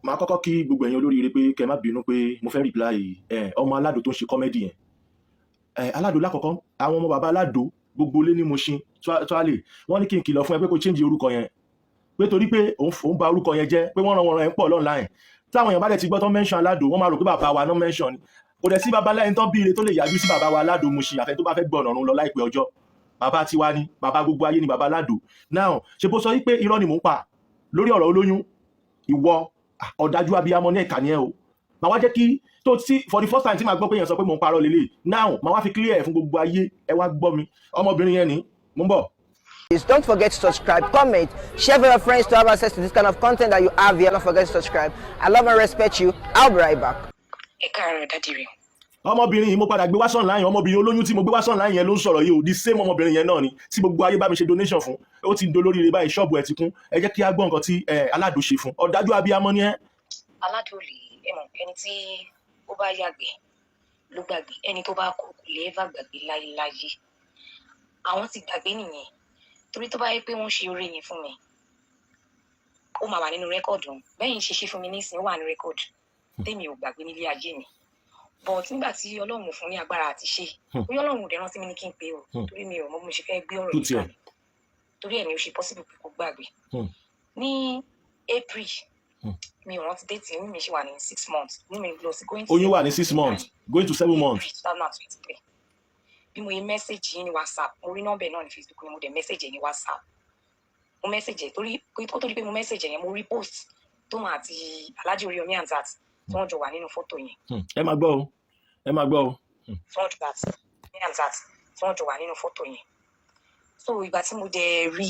Màá kọ́kọ́ kí gbogbo ẹ̀yin olóríire pé kẹ́ má bínú pé mo fẹ́ reply ẹ̀, ọmọ Aládò tó ń ṣe comedy yẹn ẹ̀. Aládò lákọ̀ọ́kọ́, àwọn ọmọ bàbá Aládò gbogbo lé ní Mushin tuale, wọ́n ní kí n kìlọ̀ fún ẹ pé kó change orúkọ yẹn, pé torí pé òun bà orúkọ yẹn jẹ́, pé wọ́n ràn wọ́n ràn ẹ̀ ń pọ̀ online. Táwọn èèyàn bá dẹ̀ ti gbọ́ tán mention Aládò, wọ́n máa rò pé bàbá wa náà mention ni. Kò dẹ̀ sí bàbá lẹ́yìn tán bí ire tó lè yájú sí bàbá wa Aládò Mushin, àfẹ́ tó bá fẹ́ gbọ́ ọ̀nà ọ̀run lọ láìpẹ́ ọjọ́. Bàbá tiwa ni, bàbá gbogbo ayé ni bàbá Aládò. Now, ṣe bó sọ wípé irọ́ ni mò ń pa lórí ọ̀rọ̀ olóyún? Ìwọ ọ̀dájú abiyamọ ní ẹ̀ka ni ẹ o. Màá wá jẹ́ kí tó tí for the first time tí màá gbọ́ pé èèyàn sọ pé mò ń parọ́ lélẹ̀. Now, màá wá fi clear ẹ̀ fún gbogbo ayé. Ẹ wá gbọ́ mi, ọmọbìnrin yẹn ni mò ń bọ̀. Please don't forget to subscribe, comment, share with your friends to have access to this kind of content that you have here. Don't forget to subscribe. I love and respect you. I'll be right back. Ẹ káàárọ̀, daddy rẹ̀. Ọmọbìnrin yìí, mo padà gbé wá online. Ọmọbìnrin olóyún tí mo gbé wá online yẹn ló ń sọ̀rọ̀ yìí o. The same ọmọbìnrin yẹn náà ni tí gbogbo ayé bá mi ṣe donation fún. Ó ti ń dolóríire báyìí, ṣọ́ọ̀bù ẹ̀ ti kún. Ẹ jẹ́ kí á gbọ́ nǹkan tí Aládò ṣe fún. Ọ̀dájú abiyamọ ni ẹ́. Aládò lè ẹ mọ̀, ẹni tí ó bá yàgbẹ́ ló gbàgbé, ẹni tó bá kú kò lè ever gbàgbé láyéláyé. Àwọn ti gbàgbé nìyẹn, torí tó bá yẹ pé wọ́n ṣe oore yẹn fún mi, ó máa wà nínú record. Bẹ́yìn ṣe ṣe fún mi nísìnyí, ó wà ní record tèmi ò gbàgbé nílé ayé mi. But nígbà tí Ọlọ́run fún ní agbára àti ṣe, bóyá Ọlọ́run ò dẹ̀ rántí mi ní kí n pè o, torí mi ò mọ bí mo ṣe fẹ́ gbé ọ̀rọ̀ Tó yìí tiẹ̀. kalẹ̀, torí ẹ̀ ni ó ṣe possible pé kó gbàgbé. Ní April, mi ò rántí date, inú mi ṣì wà ní 6 months, inú mi lọ sí going to Oyún wà ní 6 months going to 7 months. April 2023. Bí mo yẹ message yín ní WhatsApp, mo rí nọ́mbà náà ní Facebook ni mo dẹ̀ message ẹ̀ ní WhatsApp. Mo message ẹ̀ torí kó tó di pé mo message ẹ̀ yẹn, mo rí post tóun àti Alhaji Oríyọmí Hamzat tí wọ́n jọ wà nínú fọ́tò yẹn. Ẹ máa gbọ́ o, ẹ máa gbọ́ o. Tí wọ́n jọ àti Hamzat tí wọ́n jọ wà nínú fọ́tò yẹn. So ìgbà tí mo dẹ̀ rí,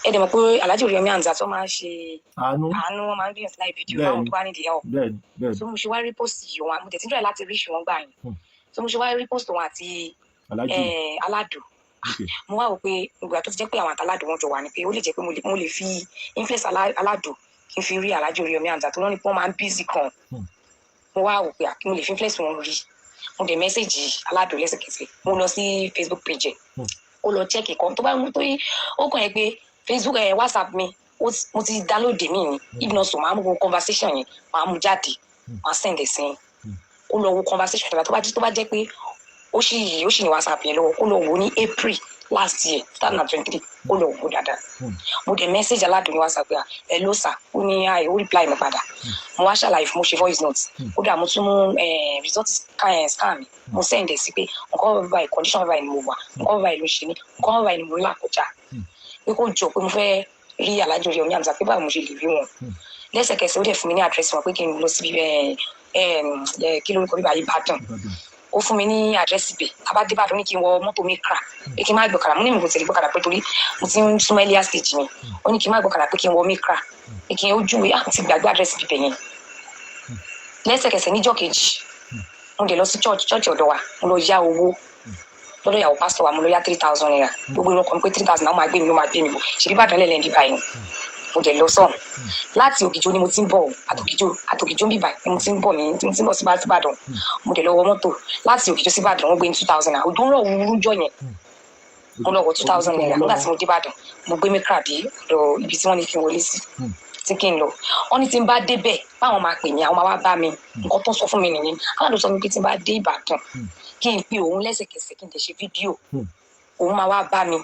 ẹ dẹ̀ mọ̀ pé Alhaji Oríyọmí Hamzat, wọ́n máa ń ṣe àánú. Àánú, wọ́n máa ń gbìyànjú láì fídíò Bẹ́ẹ̀ni. fáwọn tó bá nídìí help. bẹ́ẹ̀ni bẹ́ẹ̀ni So mo ṣe wá rí post yìí wọn, mo tẹ̀ tí ń try láti reach wọn gbà yẹn. So mo ṣe wá rí post wọn àti Alhaji. Aládò. Mo wá wò pé ìgbà tó ti jẹ́ pé àwọn àtàládò wọn jọ wà ní, pé ó lè jẹ́ pé mo lè fi influence Aládò kí n fi rí Alhaji Oríyọmí Hamzat, tó lọ́ní pé wọ́n máa ń busy kan. Mo wá wò pé mo lè fi influence wọn rí. Mo dẹ̀ message Aládò lẹ́sẹ̀kẹsẹ̀. Mo lọ sí Facebook page ẹ̀, ó lọ check kan tó bá mú, torí ó kàn yẹ pé Facebook ẹ̀, WhatsApp mi, mo ti download mi ni. If not so, màá mú gbogbo conversation yẹn, màá mú jáde, màá send ẹ̀ sí yín. Ó lọ wo conversation tó bá jẹ́ pé ó sì ní WhatsApp yẹn lọ́wọ́, kó lọ wò ó ní April last year, 2023. Ó lọ wò ó dáadáa. Mo dẹ̀ message Aládùn ní WhatsApp pé, "Hello sir." Ó ní hi, ó reply mi padà. Mo wá ṣàlàyé fún, mo ṣe voice note. Kódà mo tún mú result scan mi, mo send ẹ̀ sí pé nǹkan báyìí, condition báyìí ni mo wà, nǹkan báyìí ló ṣe mí, nǹkan báyìí ni mo là kọjá, pé kó jọ, pé mo fẹ́ rí Alhaji Oríyọmí Hamzat, pé báwo mo ṣe lè rí wọn. Lẹ́sẹ̀kẹsẹ̀, ó dẹ̀ fún mi ní àdírẹ́sì wọn pé kí n lọ síbi ẹ ẹ kí lórúkọ bíbá, Ìbàdàn. Ó fún mi ní àdírẹ́sì ibẹ̀. Tá bá dé Ìbàdàn, ní kí n wọ mọ́tò Micra, pé kí n má gbọ́kàrà. Mo ní mi kò tẹ̀lé gbọ́kàrà, pé torí mo ti ń súnmọ́ earlier stage mi. Ó ní kí n má gbọ́kàrà, pé kí n wọ Micra, pé kí n ó júwe á ti gbàgbé àdírẹ́sì ibẹ̀ yẹn. Lẹ́sẹ̀kẹsẹ̀, níjọ́ kejì, mo dẹ̀ lọ sí church ọ̀dọ̀ wa. Mo lọ yá owó lọ́dọ̀ ìyàwó pásítọ̀ wa. Mo lọ yá ₦3,000. Gbogbo ìrọ̀kọ̀ mi pé 3,000 náà máa gbé mi, ló máa gbé mi bọ̀. Ṣèbí Ìbàdàn lẹ́lẹ́ ní báyìí. Mo dẹ̀ lọ sọ̀hún láti Ògìjó ni mo ti ń bọ̀ o. Àtòkìjó ń bíbà ni mo ti ń bọ̀ ní mo ti ń bọ̀ sí Ìbàdàn. Mo dẹ̀ lọ wọ mọ́tò láti Ògìjó sí Ìbàdàn. Wọ́n gbé ní 2,000 naira. Òjò ń rọ̀ wúrú jọ yẹn. Mo lọ wọ ₦2,000. Nígbà tí mo dé Ìbàdàn, mo gbé Micra dé ọ̀dọ̀ ibi tí wọ́n ní kí n wọlé sí, tí kí n lọ. Wọ́n ní tí n bá débẹ̀, báwọn máa pè mí, àwọn máa wá bá mi. Nǹkan tó ń sọ fún mi nìyẹn. Aládùn sọ mi pé tí n bá dé Ìbàdàn, kí n pe òun lẹ́sẹ̀kẹsẹ̀, kí n tẹ̀ ṣe fídíò, òun máa wá bá mi.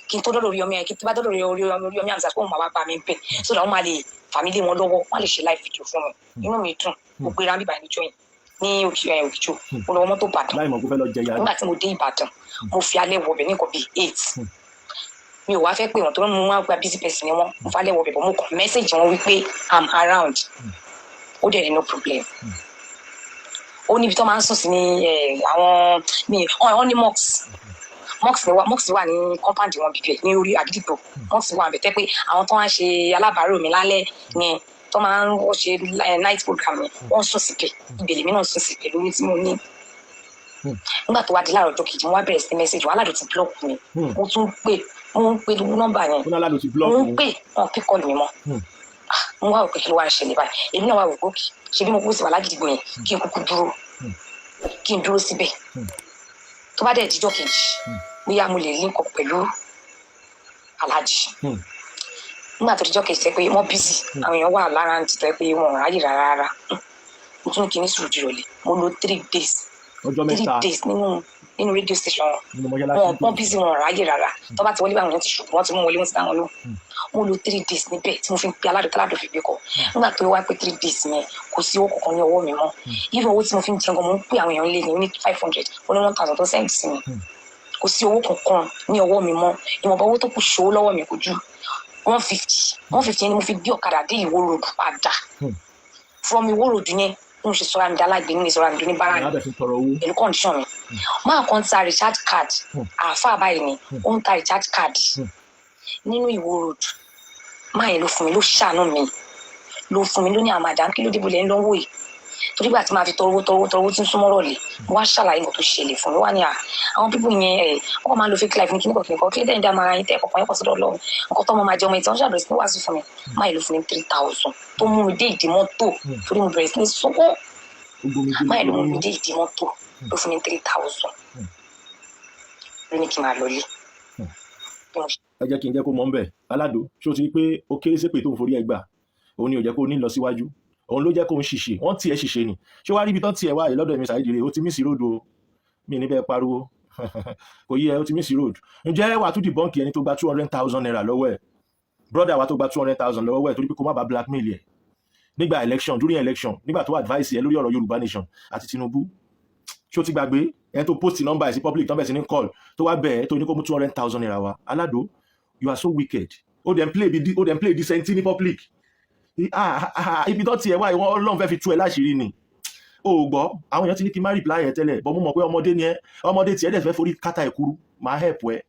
Kí n tó dọ́dọ̀ Oríyọmí ẹ̀, kí n tó bá dọ́dọ̀ Oríyọmí Hamzat, kó òun máa wá bá mi bẹ̀, so that wọ́n máa lè fà mí lé wọn lọ́wọ́, wọ́n á lè ṣe live video fún mi. Inú mi dùn. Mo gbéra bíbá níjọ́ yẹn ní Òkìjó. Mo lọ wọ mọ́tò Ìbàdàn. Láì mọ̀ kó fẹ́ lọ jẹyà. Nígbà tí mo dé Ìbàdàn, mo fi alẹ́ wọbẹ̀ ní nǹkan bíi 8. Mi ò wá fẹ́ pè wọ́n tó mú wọn gba busy person ni wọ́n. Mo falẹ̀ wọbẹ̀ bọ̀, mo kàn message wọn wípé I'm around. Ó dẹ̀ ní no problem. Ó níbi tó máa ń sùn sí ní àwọn ní wọ́n ní mosque ni mosque wà ní compound wọn bíbẹ̀ ní orí Àgídìgbò. Mosque wà bẹ̀ tẹ́ pé àwọn tó wá ń ṣe alábàárò mi lálẹ́ yẹn, tó máa ń wọ́n ṣe night program yẹn, wọ́n sùn síbẹ̀. Ibẹ̀ lèmi náà sùn síbẹ̀ lórí tí mo ní. Nígbà tó wá di láàárọ̀ ọjọ́ kejì, mo wá bẹ̀rẹ̀ sí message wọn. Aládùn ti block mi. Mo tún pè, mo ń pè nọ́mbà yẹn. Ó ní Aládùn ti block Mo ń òun. pè, wọn pick call mi mọ́. Mo wá wò pé kí ló wá ń ṣẹlẹ̀ báyìí. Èmi náà wá wò pé okay, ṣe bí mo kúkú sí wà lágídígbò yẹn, kí n kúkú dúró, kí n dúró síbẹ̀. Tó bá dẹ̀ díjọ́ kejì, bóyá mo lè link up pẹ̀lú Alhaji. Nígbà tó dijọ́ kejì, tẹ́ pé wọ́n busy, àwọn èèyàn wà lára ń tẹ́ pé wọn ò ráyè rárá rárá. Mo tún ní kí n ní sùúrù dìrọ̀lẹ́. Mo lo 3 days, Ọjọ́ three 3 days nínú radio station wọn. Nínú mọ́ṣáláṣí. Wọn wọ́n busy, wọn ò ráyè rárá. Tó bá ti wọlé, báwọn èèyàn ti ṣùkú, wọ́n ti mú wọlé, wọ́n ti dá wọn lóhùn. Mo lo 3 days níbẹ̀ tí mo fi ń pe aládùn táládùn fi gbé kọ. Nígbà tó wá pé 3 days yẹn, kò sí owó kankan ní ọwọ́ mi mọ́. Even owó tí mo fi ń jẹun gan, mo ń pè àwọn èèyàn lé ní 500, ó ní 1,000 tó send sí mi. Kò sí owó kankan ní ọwọ́ mi mọ́. Ìwọ̀nba owó tó kù ṣòwò lọ́wọ́ mi kò ju 150. 150 yẹn ni mo fi gbé ọ̀kadà dé Ìwó Road padà. From Ìwó Road yẹn, mo ṣe sọra mi dá lágbè ní sọra mi dún ní bára Ìyá ní bẹ̀ sí tọrọ owó. Pẹ̀lú condition mi, máa kan ta recharge card. Àáfàá báyìí ni ó ń ta recharge card nínú Ìwó Road. Máa yẹn ló fún mi, ló ṣàánú mi, ló fún mi, ló ní, "Àmàdà, kí ló dé bolẹ̀ ń lọ́wọ́ yìí?" Torí gbà tí màá fi tọrọ owó, tọrọ owó, tọrọ owó, tí ń súnmọ́ rọ̀lẹ́, mo wá ṣàlàyé nǹkan tó ṣẹlẹ̀ fún mi. Wá ní à àwọn people yẹn ẹ̀ wọ́n kàn máa ń lo fake life ní kíníkan kíníkan, kí ló dé máa yín tẹ́ ẹ̀kọ́ kan yín pọ̀ sọ́dọ̀ Ọlọ́run, nǹkan tó mọ máa jẹ ọmọ ìtàn ṣàbẹ̀rẹ̀ sí ní wàásù fún mi. Máa yẹn ló fún mi 3,000 tó mú mi dé ìdí mọ́tò, torí mo bẹ̀rẹ̀ sí ní sunkún. Ó gbomi dé Máa yẹn ló mú mi lórí. dé ìdí mọ́tò, ló fún mi 3,000, ló ní kí n máa lọlé. Bí mo ṣe Ẹ jẹ́ kí n jẹ́ kó mọ̀ ń bẹ̀. Aládò, ṣé o ti rí pé ó kéré sépè tó ń forí ẹ gbà? Òun ni ò jẹ́ kó ní lọ síwájú, òun ló jẹ́ kó ń ṣìṣe. Wọ́n tiẹ̀ ṣìṣe ni. Ṣé wàá rí ibi tán tiẹ̀ wá yìí lọ́dọ̀ èmi Saheed Ire? Ó ti miss road o. Mi ní bẹ́ẹ̀ pariwo, kò yẹ. Ó ti miss road. Ǹjẹ́ wàá tún debunk ẹni tó gba ₦200,000 lọ́wọ́ ẹ̀, brother wa tó gba 200,000 lọ́wọ́ ẹ̀, torí pé kó má bàa blackmail ẹ̀ nígbà election, during election, nígbà tó advice ẹ lórí ọ̀rọ̀ Yorùbá nation àti Tinubu? Ṣé o ti gbàgbé ẹni tó post number ẹ̀ sí public, tó bẹ̀ sí ní call, tó wá bẹ̀ ẹ́, tó ní kó mú ₦200,000 wá? Aládò, you are so wicked. Ó dẹ̀ ń play decent ní public. Ah, ah, ibi tó tiẹ̀ wá ìwọ, Ọlọ́run fẹ́ fi tú ẹ láṣìírí ni o ò gbọ́. Àwọn èèyàn ti ní kí n má reply ẹ tẹ́lẹ̀, but mo mọ̀ pé ọmọdé ni ẹ. Ọmọdé tiẹ̀ dẹ̀ fẹ́ forí kátà ẹ̀ kúrú, máa help ẹ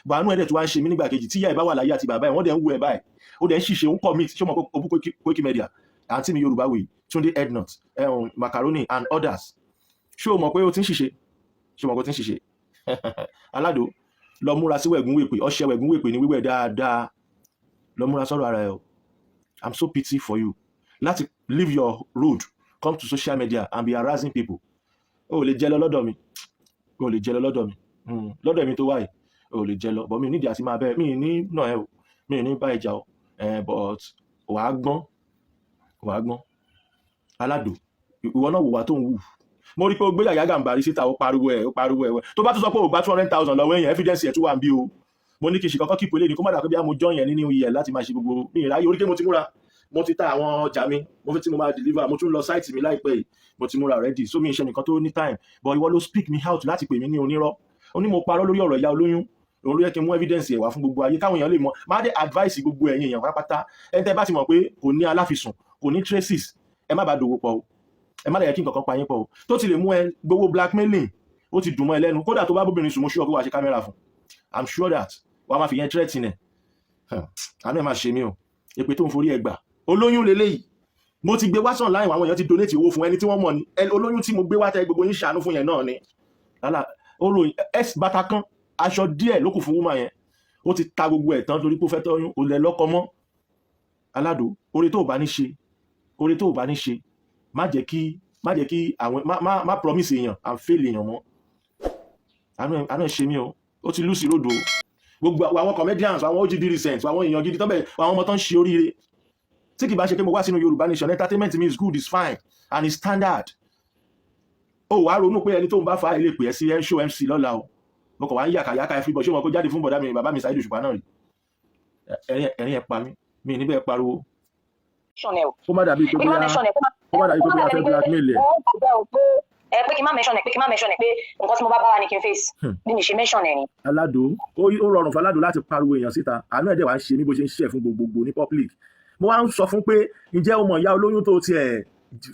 bàánú ẹ̀ dẹ̀ tó wá ń ṣe mí nígbà kejì tí ìyá ẹ̀ bá wà láyé àti bàbá ẹ̀, wọ́n dẹ̀ ń wú ẹ báyìí. Ó dẹ̀ ń ṣìṣe, ń commit. Ṣé o mọ̀ pé o bú Koiki Media, àǹtí mi Yorùbá wèé, Túndé Ednut, ẹ̀hún Macaroni and others? Ṣé o mọ̀ pé o ti ń ṣìṣe? Ṣé o mọ̀ pé o ti ń ṣìṣe? Aládò, lọ múra sí wẹ̀gún wèpè. Ọṣẹ wẹ̀gún wèpè ní wíwẹ̀ dáadáa. Lọ múra sọ́rọ̀ ara ẹ o. I'm so pity for you láti leave your road, come to social media and be harassing people. O ò lè jẹ lọ lọ́dọ̀ mi, o ò lè jẹ lọ lọ́dọ̀ mi. Lọ́dọ̀ mi tó wáyé, o ò lè jẹ lọ. But mi ò nídìí àti máa bẹ́ẹ̀, mi ì ní nà ẹ o, mi ì ní bá ìjà o. But wàá gbọ́n, wàá gbọ́n. Aládò, ìwọ náà wò wá tó ń wù. Mo rí i pé o gbé Yàyà Gàmbàrí síta, ó pariwo ẹ̀, ó pariwo ẹ̀. Tó bá tún sọ pé o gba 200,000 lọ́wọ́ èèyàn, evidence ẹ̀ tún wà ń bí o. Mo ní kí n ṣe kọ́kọ́ kíkó eléyìí, kó má dà pé bí mo join yẹn nínú iyẹ̀ láti máa ṣe gbogbo mi ìráyè orí pé mo ti múra, mo ti ta àwọn ọjà mi, mo fi tí mo máa deliver, mo tún lọ site mi láìpẹ́ yìí, mo ti múra already, so mi ń ṣe nìkan tó ní time. But ìwọ ló speak me out láti pè mí ní onírọ́. Ó ní mo parọ́ lórí ọ̀rọ̀ ìyá olóyún. Òun ló yẹ kí n mú evidence ẹ̀ wá fún gbogbo ayé, káwọn èèyàn lè mọ̀. Má dé advice gbogbo ẹ̀yin èèyàn pátápátá, ẹni tẹ́ bá ti mọ̀ pé kò ní aláfisùn, kò ní traces, ẹ má bàa dòwò pọ̀ o. Ẹ má lè yẹ kí nǹkan kan pa yín pọ̀ o. Tó ti lè mú ẹ gbowó blackmailing, ó ti dùn mọ́ ẹ lẹ́nu. Kódà tó bá bóbìnrin sùn, mo sure pé wàá ṣe kámẹ́rà fún. I'm sure that wàá máa fi yẹn threaten ẹ̀. Àánú ẹ̀ máa ṣe mí o. Èpè tó ń forí ẹ gbà, olóyún leléyìí. Mo ti gbé wá sàn láì, àwọn èèyàn ti donate owó fún ẹni tí wọ́n mọ̀ ní olóyún tí mo gbé wá tẹ gbogbo yín ṣàánú fún yẹn náà ni. Lálà ó ròyìn s bàtà kan, aṣọ díẹ̀ ló kù fún woman yẹn, ó ti ta gbogbo ẹ̀ tán torí pé ó fẹ́ tọ́yún. Kò lẹ̀ lọ́kọ mọ́. Aládò, oore tó o bá ní ṣe, oore tó o bá ní ṣe, má jẹ́ kí àwọn má promise èèyàn and fail èèyàn mọ́. Àánú ẹ̀ ṣe mí o. Ó ti lose road o. Gbogbo àwọn comedians, àwọn OGD recent, àwọn èèyàn gidi tó bẹ̀, àwọn ọmọ tó ń ṣe oríire, tí kì bá ṣe pé mo wá sínú Yorùbá nation, entertainment mi is good, is fine and is standard. Ó wàá ronú pé ẹni tó ń bá fa ilé pè é sí show MC lọ́la o. Mo kàn wá ń yàkàyàkà everybody. Ṣé wọn kó jáde fún bọ̀dá mi, bàbá mi Saheed Òṣùpá náà rí? Ẹ̀rín ẹ̀ pa mí, mi níbẹ̀ pariwo. Mention ẹ o. Kó má dàbí pé Pé kí n má bóyá mention ẹ, kó má kó má dàbí pé bóyá fẹ́ blackmail ẹ̀. Ó gbàgbé o pé kí n má mention ẹ, pé kí n má mention ẹ, pé nǹkan tí mo bá bá wa ni kí n face. Bí mi ṣe mention ẹ ni. Aládò, ó rọrùn fún aládò láti pariwo èèyàn síta. Àánú ẹ̀ dẹ̀ wá ń ṣe mí bó ṣe ń ṣe fún gbogbogbò ní public. Mo wá ń sọ fún pé, ǹjẹ́ o mọ̀ ìyá olóyún tó tiẹ̀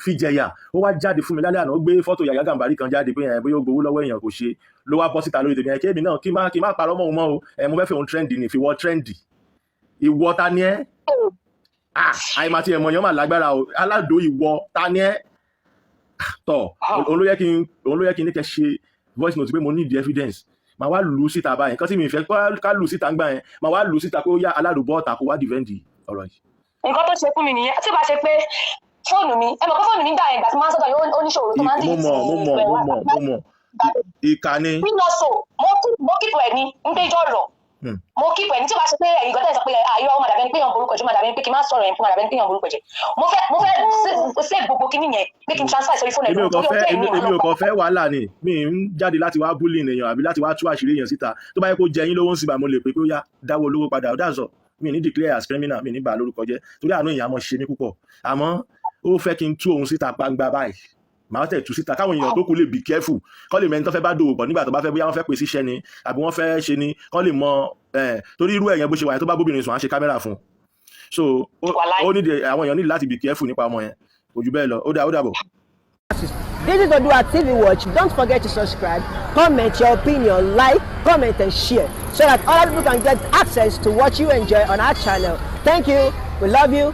fi jẹ̀yà? Ó wá jáde fún mi lálẹ́ àná, ó gbé fọ́tò Yàyà Gàmbàrí kan jáde pé ẹ̀ bóyá ó gbowó lọ́wọ́ èèyàn kò ṣe, ló wá bọ́ síta lórí tèmi ẹ̀ kéèmí náà kí má parọ́ mọ́ òun mọ́ o. Ẹ̀ mo fẹ́ fi òun trend ní fi wọ́ trend. Ìwọ ta ni ẹ́? Ah, àìmọ̀ àti ẹ̀mọ̀ yẹn mà lágbára o. Aládò, ìwọ ta ni ẹ́? Tọ̀, òun ló yẹ kí n ní kẹ́ ṣe voice note pé mo need the evidence. Màá wá lù ú síta báyìí. Nǹkan tí mi fẹ́ ká lù ú síta ń gbà yẹn, màá wá lù ú síta pé ó yá, aládò, bọ́ ọ̀tà kó wá defend ọ̀rọ̀ yìí. Nǹkan tó ṣe fún mi nìyẹn. Tí ó bá ṣe pé fóònù mi, ẹ mọ̀ pé fóònù mi gbà yẹn, ìgbà tí mo máa ń sọ̀tọ̀ yóò oníṣòro tó máa ń Mo mọ̀, mo mọ̀, mo mọ̀, mo mọ̀. Ìkà ni. Bí lọ so mo keep ẹ̀ ní ń gbé jọ̀rọ̀. Mo keep ẹ̀ ní tí o bá ṣe pé ẹ̀yin gan tẹ̀ sọ pé àyọ̀ ó máa dàbí ẹni pé èèyàn borúkọ jẹ́, ó máa dàbí ẹni pé kí n má sọ̀rọ̀ yẹn, kó máa dàbí ẹni pé èèyàn borúkọ jẹ́. Mo fẹ́ save gbogbo kíní yẹn pé kí n transfer sórí fóònù ẹ̀ Èmi ò kàn torí fẹ́ ọjọ́ èmi ìní èmi ò kàn fẹ́ wàhálà ni. Mi ń jáde láti wá bullying èèyàn àbí láti wá tú àṣírí èèyàn síta. Tó bá yẹ kó jẹ yín lówó ń sìbà, mo lè pè pé ó yá, dáwọ́ olówó padà. Ó dàzọ mi ní declare as criminal, mi ní bà á lórúkọ jẹ́, torí àánú èèyàn á mọ̀ ṣe mí púpọ̀. Àmọ́ ó fẹ́ kí n tú òun síta gbangba báyìí, màá tẹ̀ tú síta káwọn èèyàn tó kù lè be careful, kọ́ lè mẹ́ni tó fẹ́ bá dòwò pọ̀ nígbà tó bá fẹ́, bóyá wọ́n fẹ́ pè síṣẹ́ ni àbí wọ́n fẹ́ ṣe ni, kọ́ lè mọ torí irú ẹ̀yẹn bó ṣe wà yẹn, tó bá bóbìnrin sùn, á ṣe kámẹ́rà fún un. So Wàláì. ó nídìí, àwọn èèyàn nídìí láti be careful nípa ọmọ yẹn. Kò jù bẹ́ẹ̀ lọ. Ó dà, ó dàbọ̀. This is Odua TV Watch. Don't forget to subscribe, comment your opinion, like, comment, and share so that other people can get access to what you enjoy on our channel. Thank you. We love you.